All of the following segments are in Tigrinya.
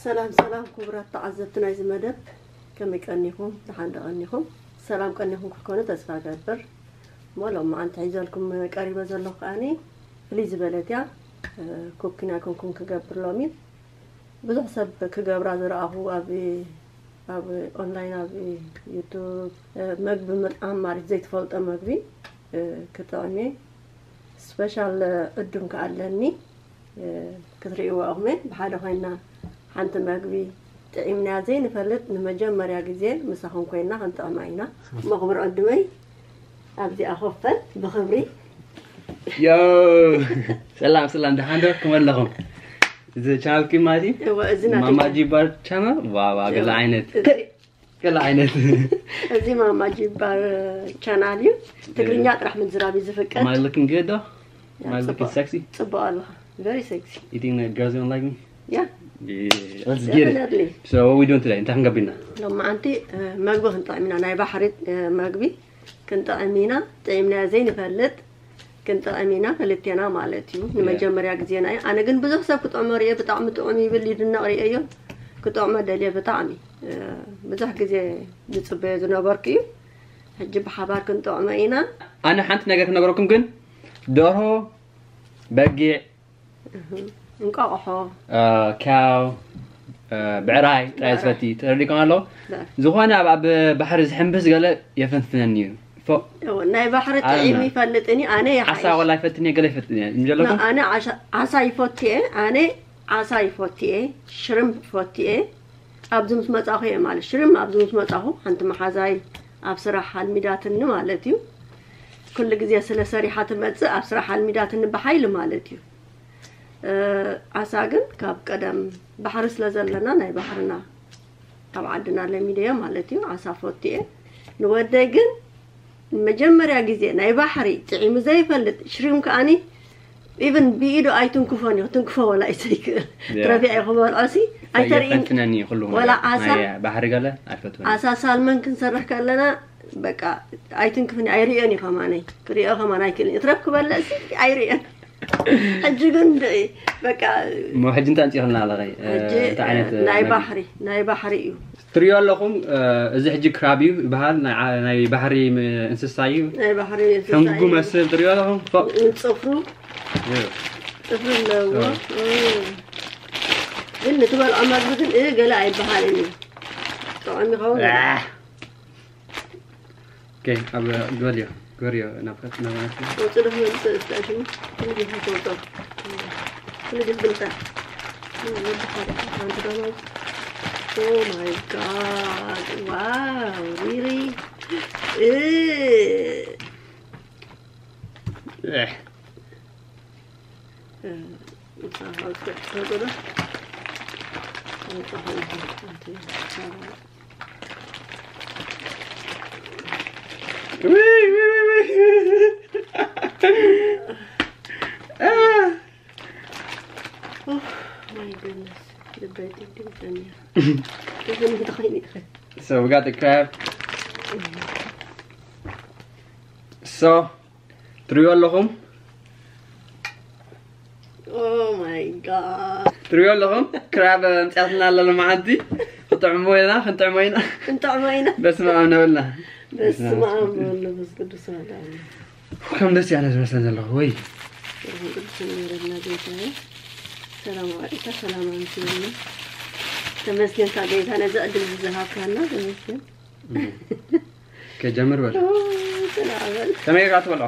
ሰላም ሰላም ክቡራት ተዓዘብቲ ናይዚ መደብ፣ ከመይ ቀኒኹም? ደሓን ዶ ቀኒኹም? ሰላም ቀኒኹም ክትኮኑ ተስፋ እገብር። እሞ ሎማዓንቲ ሒዘልኩም ቀሪበ ዘለኹ ከኣኒ ፍልይ ዝበለት እያ። ኩኪ ናይ ኮንኩም ክገብር ሎሚ ብዙሕ ሰብ ክገብራ ዝረኣኹ ኣብ ኣብ ኦንላይን ኣብ ዩቱብ መግቢ ምጥዓም ማለት ዘይትፈልጦ መግቢ ክጥዕም እየ። ስፔሻል ዕዱም ከኣ ኣለኒ ክትርእይዎ ኢኹም። ብሓደ ኮይና ሓንቲ መግቢ ጥዒምናያ ዘይንፈልጥ ንመጀመርያ ግዜ ምሳኹም ኮይና ክንጥዕማ ኢና። መኽብር ዕዱመይ ኣብዚኣ ኮፈል ብኽብሪ። ዮ ሰላም ሰላም፣ ደሓን ዶ? ከመይ ኣለኹም? እዚ ቻናል ኪ ማለት እዩ? እወ፣ እዚ ናተይ ማማ ቻናል። ጂባር ቻናል። ዋው፣ ገለ ዓይነት። ገለ ዓይነት። እዚ ማማ ጂባር ቻናል እዩ። ትግርኛ ጥራሕ ምዝራብ እዩ ዝፍቀድ። Am I looking good though? Am I ጽቡቕ። Looking sexy? ጽቡቕ ኣለኻ። Very sexy። You think that girls gonna like me? Yeah። Yeah, let's get it. Definitely። So what we doing today? እንታይ ክንገብር ኢና? ሎማዓንቲ መግቢ ክንጥዕም ኢና። ናይ ባሕሪ መግቢ ክንጥዕም ኢና። ጥዒምና ዘይንፈልጥ ክንጥዕም ኢና ክልቴና ማለት እዩ። ንመጀመርያ ግዜና እዩ። ኣነ ግን ብዙሕ ሰብ ክጥዕሞ ርእየ፣ ብጣዕሚ ጥዑም ይብል፣ ይድነቕ ርእየዮ። ክጥዕሞ ደልየ ብጣዕሚ። ብዙሕ ግዜ ዝጽበዮ ዝነበርኩ እዩ። ሕጂ ብሓባር ክንጥዕሞ ኢና። ኣነ ሓንቲ ነገር ክነግረኩም ግን፣ ደርሆ፣ በጊዕ፣ እንቋቑሖ፣ ካው፣ ብዕራይ ጥራይ ዝፈቲ ተረዲኩም ኣሎ። ዝኾነ ኣብ ኣብ ባሕሪ ዝሕምብስ ገለ የፈንፍነኒ እዩ። ፎ- እዎ፣ ናይ ባሕሪ ኣነ ጥዒም ይፈልጥኒ ኣነ ዓሳ ይሓይሽ። ወላ ይፈትኒ ገለ ይፈትኒ እየ። እንጀለኩም ኣነ ዓሳ- ዓሳ ይፈትየ ኣነ ዓሳ ይፈትየ ሽርምፕ ፈትየ ኣብዚ ምስ መጻኹ እየ ማለት ሽርም ኣብዚ ምስ መጻኹ ሓንቲ መሓዛይ ኣብ ስራሕ ኣልሚዳትኒ ማለት እዩ። ኩሉ ግዜ ስለ ሰሪሓ ትመጽእ ኣብ ስራሕ ኣልሚዳትኒ ብሓይሊ ማለት እዩ። ዓሳ ግን ካብ ቀደም ባሕሪ ስለ ዘለና ናይ ባሕርና ኣብ ዓድና ለሚደዮ ማለት እዩ። ዓሳ ፈትየ ንወደይ ግን መጀመርያ ግዜ ናይ ባሕሪ ጥዒሙ ዘይፈልጥ ሽሪም ከኣኒ ኢቭን ብኢዱ ኣይትንክፎን እዩ ክትንክፎ ወላ ኣይሰይክእል ትረፊ ኣይክበልዖሲ ኣይተርእን የፈትነኒ እዩ ኩሉ ወላ ዓሳ ባሕሪ ገለ ኣይፈትወን። ዓሳ ሳልመን ክንሰርሕ ከለና በቃ ኣይትንክፍኒ ኣይርእዮን እዩ ከማነይ ክርእዮ ከማን ኣይክእልን እትረፍ ክበልዕ ሲ ኣይርእዮን። ሕጂ ግን በቃ እሞ ሕጂ እንታይ ኣምፂእክልና ኣለኸ? ሕጂ እንታይ ዓይነት ናይ መግቢ? ባሕሪ ናይ ባሕሪ እዩ። ትሪኦ ኣለኹም። እዚ ሕጂ ክራብ እዩ ይበሃል። ናይ ዓ- ናይ ባሕሪ ም- እንስሳ እዩ። ናይ ባሕሪ እንስሳ ከም ጉጉ እዩ። መስል ትሪኦ ኣለኹም። ፎ- ጽፍሩ እዩ። ጽፍሪ ኣለዎ። እ። ግን ንትበልዖ መግቢ ግን እ ገለ ኣይበሃልን እዩ። ጥዑም ይኸውን። ኣህ። ኦኬ፣ ኣብ ግበርዮ፣ ግበርዮ፣ ናብ ከ- ናብ ናትኪ። ወጽእ ዶ ክመጽእ እስከ ሽሙ? ኩሉ ግዜ ተወጽኦ። ኩሉ ግዜ ብልጣ። ወዲ ሓደ ሓንቲ ደሞ። Oh my God. Wow, really? እ። ኣህ። ውይ፣ ውይ፣ ውይ፣ ውይ። ኣህ። Oh my goodness. ልበይ ድብድብ ይብለኒ። እዚ እንታይ ኮይኑ ይኸ? So we got the crab. So ትሪኦ ኣለኹም። Oh my God. ትሪኦ ኣለኹም። ክራብ ኣምፅኣትና ኣለና መዓንቲ። ክጥዕሞ ኢና፣ ክንጥዕሞ ኢና። ክንጥዕሞ ኢና። በስመ ኣብ ነብልና። በስመ ኣብ ወወልድ ወመንፈስ ቅዱስ ኣሐዱ ኣምላክ። ከም ደስ ያለ ዝመስለን ዘለኹ ወይ። መንፈስ ቅዱስ ይመረና ጌታዬ። ሰላም ኣውዒልካ ሰላም ኣምፅእልና። ተመስገን ካብ ጌታ ነዚ ዕድል ዝሃብካና ተመስገን። ከጀምር በል። ኦ፣ ጽናዕ በል። ከመይ ጌርካ ትበልዖ?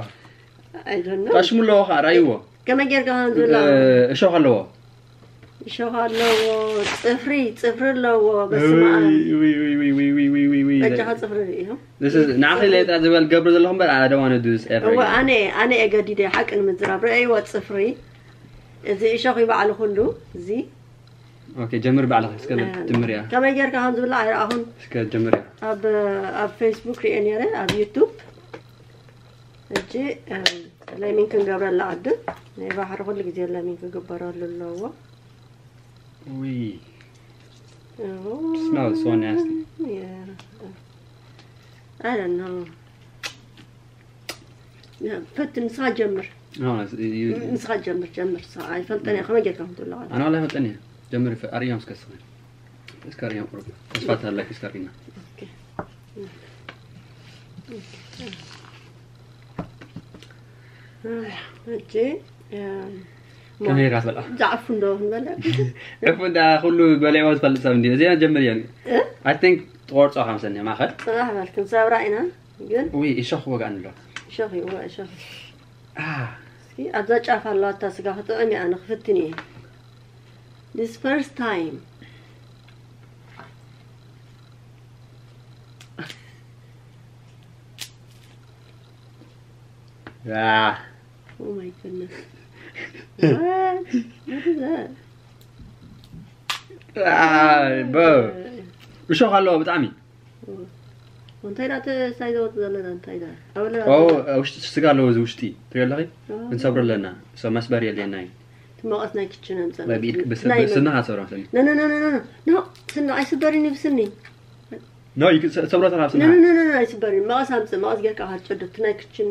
I don't know። ታሽሙ ኣለዎ ከዓ ራይዎ። ከመይ ጌርካ ከም ዝብላ? እሾኽ ኣለዎ። እሾኽ ኣለዎ፣ ጽፍሪ፣ ጽፍሪ ኣለዎ። በስመ ኣብ። ውይ፣ ውይ፣ ውይ፣ ውይ፣ ውይ፣ ውይ፣ ውይ፣ ውይ። በጃኻ ጽፍሪ ርኢኹም። This is ንዓኺ ሌጣ ዝበል ገብር ዘለኹም በር፣ I don't want to do this ever እወ again. ኣነ ኣነ እየ ገዲደ ሓቂ ንምዝራብ ረእይዎ ጽፍሪ። እዚ እሾኽ እዩ ባዕሉ ኩሉ እዚ ኦኬ፣ ጀምር ባዕልኺ እስከ ትምርያ። ከመይ ጌርካ ከም ዝብላዕ ኣይረኣኹን። እስከ ጀምርያ። ኣብ ኣብ ፌስቡክ ሪኤ ነይረ ኣብ ዩቱብ። ሕጂ ለሚን ክንገብረላ ቅድም ናይ ባሕሪ ኩሉ ግዜ ለሚን ክግበረሉ ኣለዎ። ውይ። Oh, Smells so nasty. Yeah. I don't know. ፈትን ንስኻ ጀምር። No, it's- you- ንስኻ ጀምር ጀምር። ንስኻ ኣይፈልጠን እየ ከመይ ጌርካ ክትብሎ ኣነ ዋላ ይፈልጠን እየ። ጀምር ይፈ- ኣርእዮም እስከ እስኺ። እስካሪና ቁርብ ተስፋ ታላክ እስካሪና ኦኬ። ሕጂ ከመይ ኢልካ ትበልዓ? ዛዕፉ እንዶ ክንበልዕ ዕፉ እንዳ ኩሉ በሊዕዎ ዝፈልጥ ሰብ እንዲ እዚኣ ጀምር እያ I think ትቆርጾ ከምሰኒ ማኸል ፅባሕ በል ክንሰብራ ኢና። ግን ውይ እሾኽ ወጋእኒ ኣሎ እሾኽ ይዋ እሾኽ እስኪ ኣብዛ ጫፍ ኣለዋ እታ ስጋ ክጥዕም እያ። ኣነ ክፍትን እየ this first time። Ah, Oh my goodness. What? What is that? ah, bro. እሾኽ ኣለዎ ብጣዕሚ እንታይ ዳ ሳይ ዘወጥ ዘለና እንታይ ዳ ኣበለ ኦ ውሽጢ ስጋ ኣለዎ እዚ ውሽጢ ትሪኦ ኣለኺ ክንሰብሮ ኣለና ሰው መስበር የድልየና እዩ ትመቐስ ናይ ክችን ኣምፀ ወይ ብኢድ ብስና ሃሰብሮ ሰኒ no no no no no no ስኒ ኣይስበርን እዩ ብስኒ no ሰብሮ ተናብ no ስና no no no ኣይስበርን መቐስ ኣምፅእ መቐስ ጌርካ ካብ ጨዶ እቲ ናይ ክችን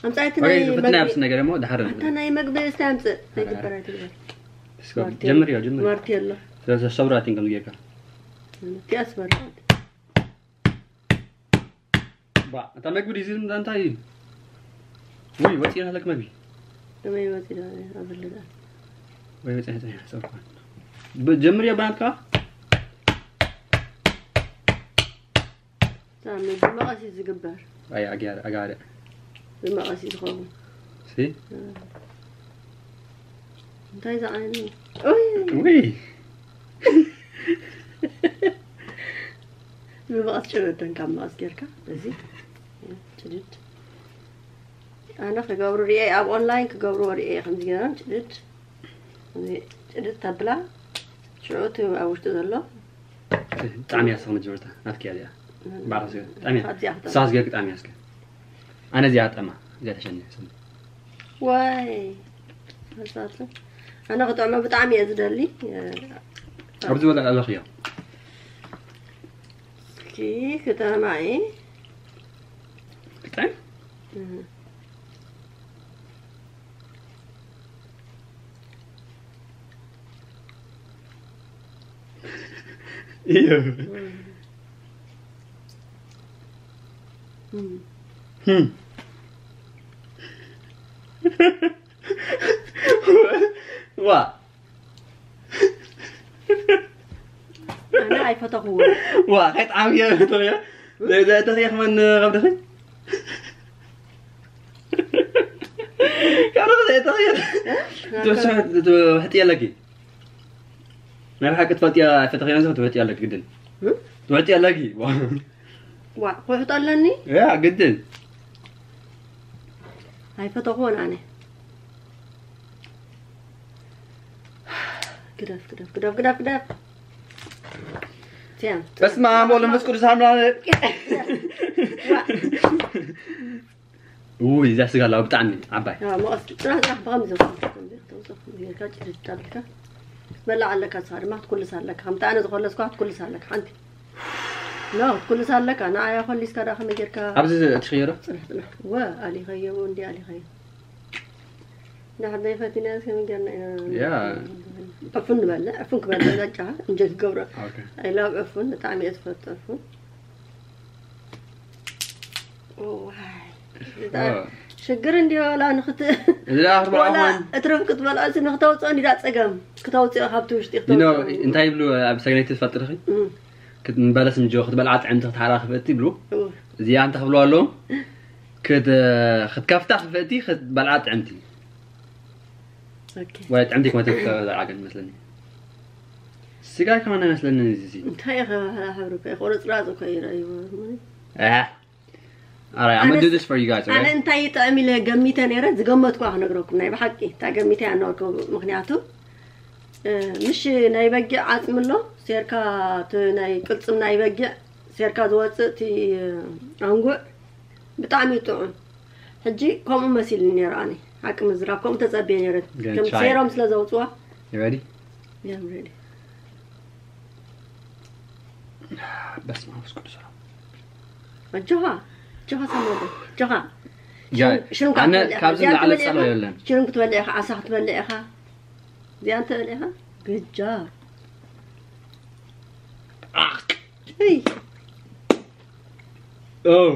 ኣምፃ እቲ ናይ ፈትና ያብስ ነገር ሞ ድሓር ኣታ ናይ መግቢ እስቲ ኣምፅእ ኣይግበር ኣይትግበር ጀምር ያ ጀምር ማርቲ ኣሎ ስለዚ ሰብሮ ኣቲን ከም ጌርካ እቲ ኣስበርት ባ እታ መግቢ ዲዚ እንታይ እዩ ውይ ወፂና ኣለክ መግቢ ከመይ ወፂና ኣብልዳ ወይ ወፂና ፀኒሓ ሰብኳን ጀምር ያ ብናትካ ሳሚ ብመቐስ እዩ ዝግበር ኣይ ኣጋር ኣጋር ብመቐስ እዩ ዝኸውን ሲ እንታይ ዝዓይኑ ኡይ ውይ ብመቐስ ጭረደን ካብ መቐስ ጌርካ እዚ ጭድድ ኣነ ክገብሩ ርኤ ኣብ ኦንላይን ክገብርዎ ርኤ ከምዚ ገይሮም ጭድድ እዚ ጭድድ ተብላ ሽዑ እቲ ኣብ ውሽጢ ዘሎ ብጣዕሚ እያ ስኽነ ጀመርታ ናትኪ እያ እዚኣ ባዕላ ስገ ብጣዕሚ እያ ኣብዚኣ ክጠ- ሳስ ገርክ ብጣዕሚ እያ ስገ ኣነ እዚኣ ጠማ እዚኣ ተሸኒ ስም ዋይ መሳርሒ ኣነ ክጥዕሞ ብጣዕሚ እየ ዝደሊ ኣብዚ ወላ ኣለኽዮ እስኪ ክጠማ እየ ብጣዕሚ እዩ ዋ ኣነ ኣይፈተኽዎ ዋ ከይጣዕም እየ ተኽያ ዘይተኽየ ክመን ከብድኺ ካብዚ ዘይተኽየ ትውሕጥ ኣለኪ ናይ ብሓቂ ትፈልጥያ ኣይፈተኽዮ ትውሕጥ ኣለኪ ግድን ትውሕጥ ኣለኪ ዋ ክውሕጦ ኣለኒ ያ ግድን ኣይፈተኽዎን ኣነ ግደፍ ግደፍ ግደፍ ግደፍ ግደፍ በስመ ኣብ ወወልድ ወመንፈስ ቅዱስ ኣምላክ ውይ እዛ ስጋ ኣለዋ ብጣዕሚ ዓባይ መቐስ ጥራሕ ጥራሕ ብኸምዚ ተውፅኦ ጌርካ ጭድድ ኣቢልካ ክትበልዕ ኣለካ ንስኻ ድማ ክትኩልስ ኣለካ ከምቲ ኣነ ዝኮለስኳ ክትኩልስ ኣለካ ሓንቲ ኖ ክትኩልስ ኣለካ ንኣያ ኮሊስካ ዳ ከመይ ጌርካ ኣብዚ ትሽየሮ ፅንሕ ፅንሕ ወ ኣሊኸዮ እንዲ ኣሊኸዮ ንሕደይ ፈቲና ከመይ ጌርና ኢና ያ ዕፉን ንበልዕ ዕፉን ክበልዕ ዛጫ እንጀ ክገብሮ ኦኬ ኣይላብ ዕፉን ብጣዕሚ እየ ዝፈቱ ዕፉን ዋይ ሽግር እንዲ ወላ ንክት እዚ ደኣ ክትበልዖ ወላ ከማን እትረፍ ክትበልዖ ሲ ንክተውፅኦ እንዲ ዳ ፀገም ክተውፅኦ ካብቲ ውሽጢ ኖ ክተውፅኦ እንታይ ይብሉ ኣብ ሰገነይቲ ትፈልጥርኺ እም፣ ንበለስ እንጆ ክትበልዓ ጥዕምቲ ክትሓራ ክፍእቲ ይብሉ እው፣ እዚኣ እንታይ ክብልዋ ኣለዎም ክት- ክትከፍታ ክፍእቲ ክትበልዓ ጥዕምቲ ኦኬ። ወይ ጥዕምቲ ክመተ ክትበልዓ ግን መስለኒ ስጋ ከማን ኣይመስለኒ እዚ እንታይ ኢኻ ሕብሪ እኮ ቁርፅራፅ እኮ ይረእይዎ ኣህ All right, I'm gonna do this for you guys, ኣነ okay? እንታይ ይጥዕም ኢለ ገሚተ ነይረ ዝገመትኳ ክነግረኩም ናይ ብሓቂ እንታይ ገሚተ ያናወልከ ምክንያቱ እ፣ ምሽ ናይ በጊዕ ዓፅሚ ኣሎ ሴርካ እቲ ናይ ቅልፅም ናይ በጊዕ ሴርካ ዝወፅእ እቲ እ፣ ኣንጉዕ ብጣዕሚ እዩ ጥዑም ሕጂ ከምኡ መሲልኒ ነይሩ ኣነ ሓቂ ምዝራብ ከምኡ ተፀብየ ነይረ Gonna ከም try it. ሴሮም ስለ ዘውፅዋ You ready? Yeah, I'm ready. በስመ አብ ወመንፈስ ቅዱስ ኣጆኻ ኣጆኻ ሰማዶ ኣጆኻ Yeah, ሽሩም ኣነ ክትበልዕ ኢኻ። ካብዚ እዚኣ ንላዕሊ ክትበልዕ ጸሎ ኢኻ። የለን ሽሩም ክትበልዕ ኢኻ ዓሳ ክትበልዕ ኢኻ እዚኣ እንተበልዕ ኢኻ ግጃ Hey. Oh.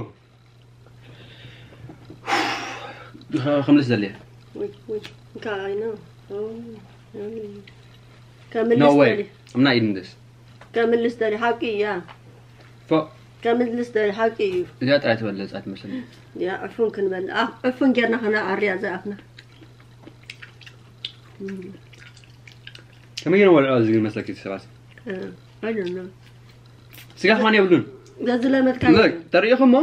ከምልስ ዘለ ወይ ወይ እንታይ ነው? ከምልስ ዘለ ከምልስ ዘለ ሓቂ እያ። ከምልስ ዘለ ሓቂ እዩ። እዚኣ ጥራይ ትበለጽ ኣትመስል። ያ ዕፉን ክንበል ዕፉን ጌርና ከነዓርያ ዘኣፍና። ከመይ ነው ወልዓ ዝግል መስለኪ ሰባት? I don't know። ስጋ ከማን የብሉን። ዘዝለመድካ ተሪኢኹሞ?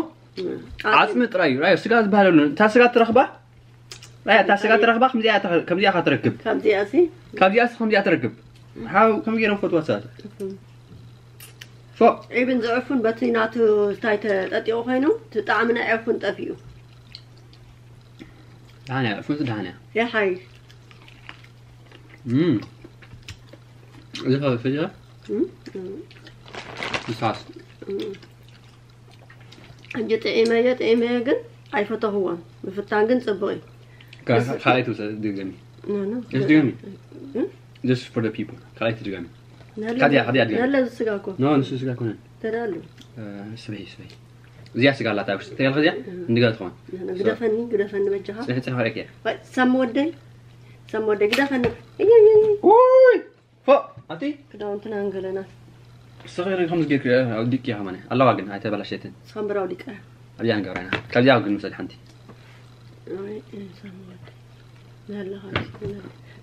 ዓፅሚ ጥራይ እዩ። ስጋ ዝበሃል የብሉን። እታ ስጋ ትረኽባ እታ ስጋ ትረኽባ ከምዚኣ ከምዚኣ ኢኻ ትረክብ። ከምዚኣ ሲ ካብዚኣ ሲ ከምዚኣ ትረክብ። ሓው ከም ገይሮም ፈትዋ ሰባት። ፎ ኢብን ዝዕፉን በቲ ናቱ እንታይ ተጠጢቑ ኮይኑ እቲ ጣዕሚ ናይ ዕፉን ጠፊኡ። ደሃንያ ዕፉን ደሃንያ። የሓይ እም ዝኸ ፍያ እም? ንሳስ እም። ሕጂ ጥዒመዮ ጥዒመዮ ግን ኣይፈተኽዎን። ምፍታን ግን ጽቡቕ እዩ። ካልኣይ ትውሰድ ድገሚ። ኖ፣ ኖ። እሺ፣ ድገሚ። እም? Just for the people. ካልኣይ ትድገሚ። ነለ- ካድያ፣ ካድያ፣ ድገሚ። ነለ ዝስጋ እኮ። ኖ፣ ንሱ ስጋ ኮነ። ተዳሉ። ስበይ፣ ስበይ። እዚኣ ስጋ ኣላታ ውሽጢ ተይል ከዚኣ እንድጋ ትኾን። ኖ፣ ኖ፣ ግደፈኒ፣ ግደፈኒ በጃኻ። ጽሕ፣ ጽሕ፣ ወረክ እያ። ወይ፣ ሳም ወደይ፣ ሳም ወደይ፣ ግደፈኒ። እይ፣ እይ፣ እይ። ውይ! ፎ! ኣቲ? ክዳውንትና እንገለና። ሰኺሪ ከም ዝጌርክ ኣውዲቅ እያ ከማን። ኣለዋ ግን ኣይተበላሸትን። ሳምብራ ኣውዲቃ። ኣብዚኣ ንገብራ ኢና። ካብዚኣ ግን ንውሰድ ሓንቲ። ኣይ፣ ሳም ወደይ። ነለኻ።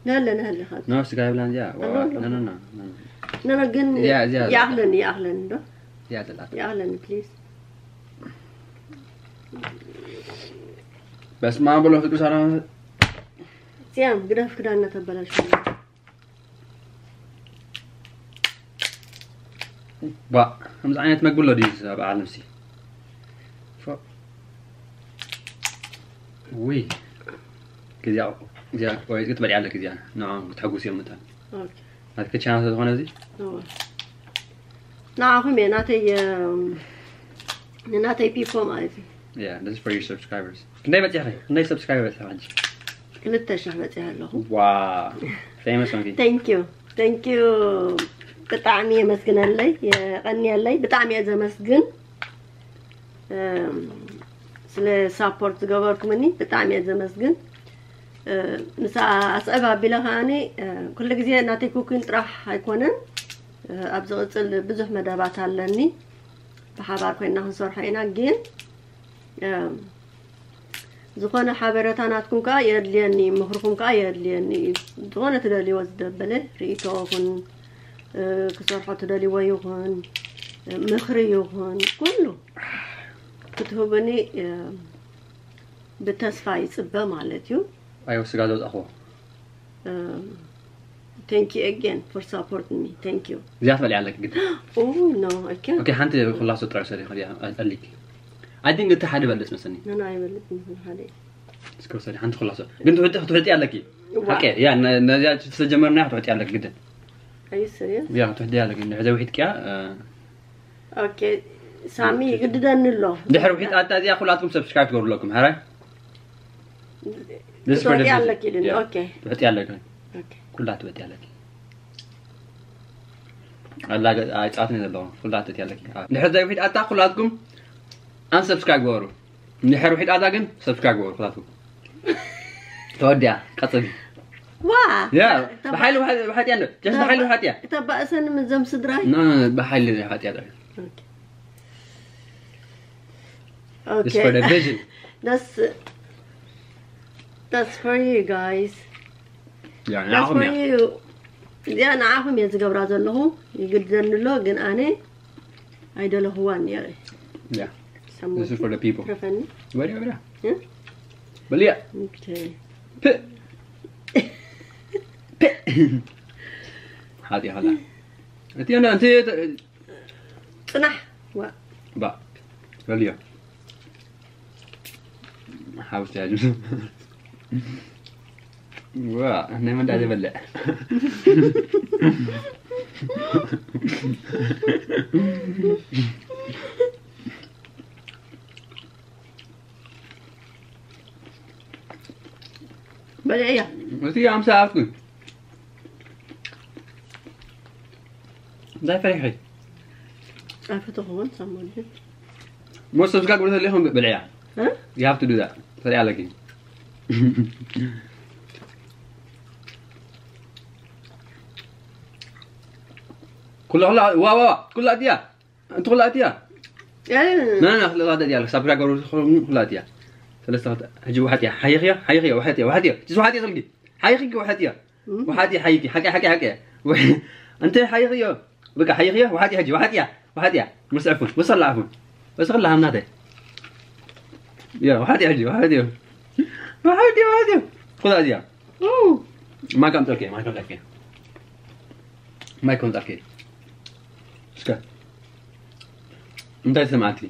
ነለ፣ ነለኻ። ኖ፣ ስጋ ይብላን እዚኣ። ዋ፣ ኣሎ፣ ኣሎ። ኖ፣ ኖ፣ ኖ፣ ኖ። ኖ፣ ኖ፣ ግን እዚኣ፣ እዚኣ፣ እዚኣ። ይኣኽለኒ፣ ይኣኽለኒ ዶ? እዚኣ ዘላት። ይኣኽለኒ፣ ፕሊዝ። በስመ ኣብ ወወልድ ወመንፈስ ቅዱስ ኣሐዱ። እዚኣ ግደፍ ክዳን እናተበላሸ። ባ፣ ከምዚ ዓይነት መግቢ ኣሎ ድዩ ኣብ ዓለም ሲ? ፎ-፣ ውይ። ግዜኣ፣ ግዜኣ ቆይ፣ ክትበልዓ ኣለኪ እዚኣ። ንዓ ክትሕጉስ እዮም መታን። ኦኬ። ናትኪ ቻናል ስለዝኾነ እዚ? እወ። ንዓኹም እየ፣ ናተይ፣ እም፣ ንናተይ ፒፖ ማለት እዩ። Yeah, this is for your subscribers. ክንደይ በፂሕኺ? ክንደይ ሰብስክራይበር በፂሕኺ ሕጂ? ክልተ ሽሕ በፂሐ ኣለኹ። ዋው፣ famous ኾንኪ። Thank you. Thank you። ብጣዕሚ የመስግነለይ፣ የቐንየለይ። ብጣዕሚ እየ ዘመስግን። እም፣ ስለ ሳፖርት ዝገበርኩምኒ ብጣዕሚ እየ ዘመስግን። እ፣ ምስ ኣስዕብ ኣቢለ ከዓኒ፣ እ፣ ኩሉ ግዜ ናተይ ኩኪን ጥራሕ ኣይኮነን። እ፣ ኣብ ዝቕጽል ብዙሕ መደባት ኣለኒ። ብሓባር ኮይንና ክንሰርሖ ኢና። ግን፣ እ፣ ዝኾነ ሓበሬታ ናትኩም ከኣ የድልየኒ፣ ምኽርኩም ከኣ የድልየኒ እዩ። ዝኾነ ትደልይዎ ዝደበለ ርእይቶ ይኹን፣ እ፣ ክሰርሖ ትደልይዎ ይኹን፣ እ፣ ምኽሪ ይኹን፣ ኩሉ ክትህቡኒ፣ እ፣ ብተስፋ ይጽበ ማለት እዩ። ኣዮ ስጋ ዘውጻእኽዎ። Thank you again for support me. Thank you. እዚኣ ትበልያ ኣለኪ ግዲ። Oh, no, I can't. ኦኬ፣ ሓንቲ ኩላሶ ጥራይ ሰሪ፣ ከዚኣ ኣሊኪ። I think እቲ ሓደ በልጽ መሰኒ። No, no, ኣይበልጽን፣ ሓደ። እስከ ወሰዲ ሓንቲ ኩላሶ። ግን ትውሕጢ፣ ክትውሕጢ ኣለኪ። ዋ። ሓቂ፣ ያ፣ ነ-፣ ነዚኣ ዝተጀመርና ክትውሕጢ ኣለኪ ግድን። Are you serious? ያ፣ ክትውሕጢ ኣለኪ። ንሕዘ ውሒጥኪያ፣ እ፣ ኦኬ፣ ሳሚ ይግድደኒ ኣሎ። ድሕሪ ውሒጣታ እዚኣ ኩላትኩም ሰብስክራይብ ትገብሩ ኣለኩም፣ ሕራይ? This is for the ክትወዲ video. ኣለኪ ኢሉኒ። Yeah። ኦኬ። ትውሕጢ ኣለኪ። ኦኬ። ኩላ ትውሕጢ ኣለኪ። ኣላ ገ-፣ ኣይጻትኒ ዘለኹ። ኩላ ትውሕጢ ኣለኪ። ድሕሪ ዘይውሒጣታ ኩላትኩም ኣንሰብስክራይብ ግበሩ። እንድሕር ውሒጣታ ግን ሰብስክራይብ ግበሩ ኩላትኩም። ተወዲኣ፣ ቀጽሊ። ዋ! ያ፣ ተባ-፣ ብሓይሊ ውሓ-፣ ውሓጥያ እንዶ። ጀስት ብሓይሊ ውሓጥያ። ተባእሰኒ ምዘም ስድራይ። ኖ፣ ኖ፣ ኖ፣ ብሓይሊ ውሓጥያ ጥራይ። ኦኬ። It's for the vision. That's, that's for you guys. ያ፣ That's ንዓኹም for እያ። You. እዚኣ ንዓኹም እየ ዝገብራ ዘለኹ። ይግድዘኒ ኣሎ፣ ግን ኣነ ኣይደለኹዋን እየ። ያ። ሰሞን This is for the people. ትረፈኒ። በልያ፣ በልያ። እ? በልያ። ኦኬ። ፕ-፣ ፕ-፣ ሓጢኣ ኸላ። እቲ፣ እቲ፣ ጽናሕ። ዋ። ባ። በልዮ። ሓውስ ያጅ። ዋ፣ ናይ መንዳ ዝበልዕ። በልዕያ። እቲ ኣምሳ ኣፍኩ። እንታይ ፈሪሒ? ኣይፈተኹዎን ሳሞን። ሞ ሰብስክራይብ ክትገብሩ ተደሊኹም ብልዕያ። እ? You have to do that. ሰሪያ ኣለኪ። ኩላ ኩላ ዋ ዋ ዋ፣ ኩላ እቲያ። እንት ኩላ እቲያ። እ፣ ና ና ና፣ ኩላ እቲያ። ሰብስክራይብ ክትገብሩ ተደሊኹም ኩላ እቲያ። ሰለስተ ክልተ፣ ሕጂ ዋሕጥያ። ሓይኽያ፣ ሓይኽያ፣ ዋሕጥያ፣ ዋሕጥያ። ጅስ ዋሕጥያ ሰልጊ። ሓይኽኪ ዋሕጥያ። ዋሕጥያ ሓይኪ። ሓቂ ሓቂ ሓቂ። ወ-፣ እንተ ሓይኽዮ። በቃ ሓይኽዮ፣ ዋሕጥያ ሕጂ፣ ዋሕጥያ። ዋሕጥያ። ምስ ዕፉን፣ ወሰላ ዕፉን። ወሰላ ሃምናተ። ያ፣ ዋሕጥያ ሕጂ፣ ዋሕጥያ። ዋሕጥያ፣ ዋሕጥያ። ኩላ እዚኣ። ኡ። ማይ ከምፀልከ፣ ማይ ከምፀልከ። ማይ ከምፀልከ። እስከ። እንታይ ሰማዕቲ?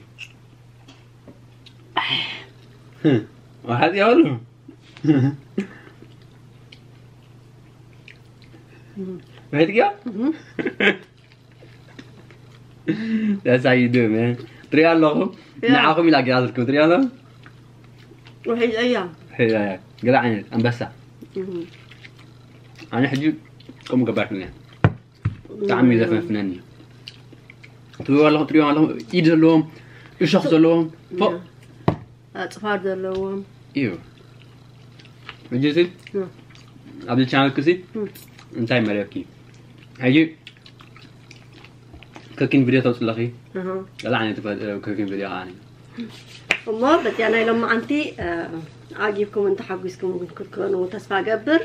ዋሕጥያ በሉ። ርሒጥክዮ? That's how you do, man. ትሪኦ ኣለኹ። ያ። ንዓኹም ኢላ ገዛ ትርከብ ትሪኦ ኣለኹ። ውሒጠያ። ሕያ፣ ገለ ዓይነት ኣንበሳ። ኣነ ሕጂ ከምኡ ገባርክኒ። ብጣዕሚ እዩ ዘፈንፍነኒ። ትሪኦ ኣለኹ፣ ትሪኦ ኣለኹ። ኢድ ዘለዎም፣ እሾኽ ዘለዎም። ፎ-፣ ኣፅፋር ዘለዎም። እዩ። ሕጂ ሲ፣ እ። ኣብዚ ቻነልኪ ሲ፣ እ። እንታይ መደብኪ? ሕጂ ክኪን ቪድዮ ተውፅለኺ? ኣሃ። ገለ ዓይነት ፈ-፣ ክኪን ቪድዮ ከዓኒ። እሞ በዚኣ ናይ ሎማዓንቲ፣ እ፣ ዓጊብኩምን ተሓጒስኩምን ክትኮኑ ተስፋ ገብር።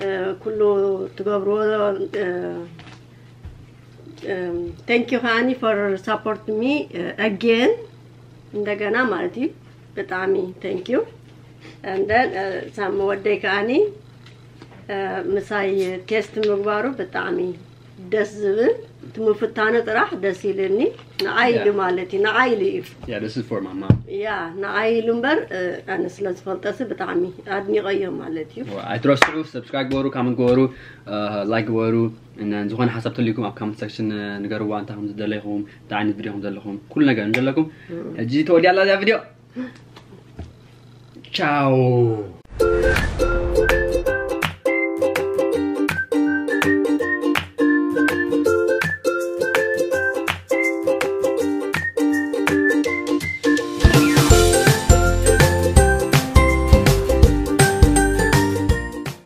እ፣ ኩሉ ትገብርዎ፣ እ፣ እ፣ thank you ከዓኒ for support me፣ እ፣ again እንደገና ማለት እዩ። ብጣዕሚ thank you። And then፣ እ፣ ሳሚ ወደይ ከዓኒ፣ እ፣ ምሳይ ቴስት ምግባሩ ብጣዕሚ ደስ ዝብል፣ እቲ ምፍታኑ ጥራሕ ደስ ኢልኒ። ንዓይ ኢሉ ያ። ማለት እዩ፣ ንዓይ ኢሉ እዩ። Yeah, this is for my mom. ያ፣ ንዓይ ኢሉ እምበር፣ እ፣ ኣነ ስለ ዝፈልጠሲ ብጣዕሚ ኣድኒቐዮ ማለት እዩ። ኣይትረስዑ፣ ሰብስክራይብ ግበሩ፣ ካመንት ግበሩ፣ እ፣ ላይክ ግበሩ። እና ዝኾነ ሓሳብ ተልይኩም ኣብ ካመንት ሴክሽን፣ እ፣ ንገርዋ፣ እንታይ ከም ዝደለይኹም፣ እንታይ ዓይነት ቪድዮ ከም ዘለኹም፣ ኩሉ ነገር ንደለኩም። ሕጂ ተወዲኣ ኣላ እዛ ቪድዮ። ቻው።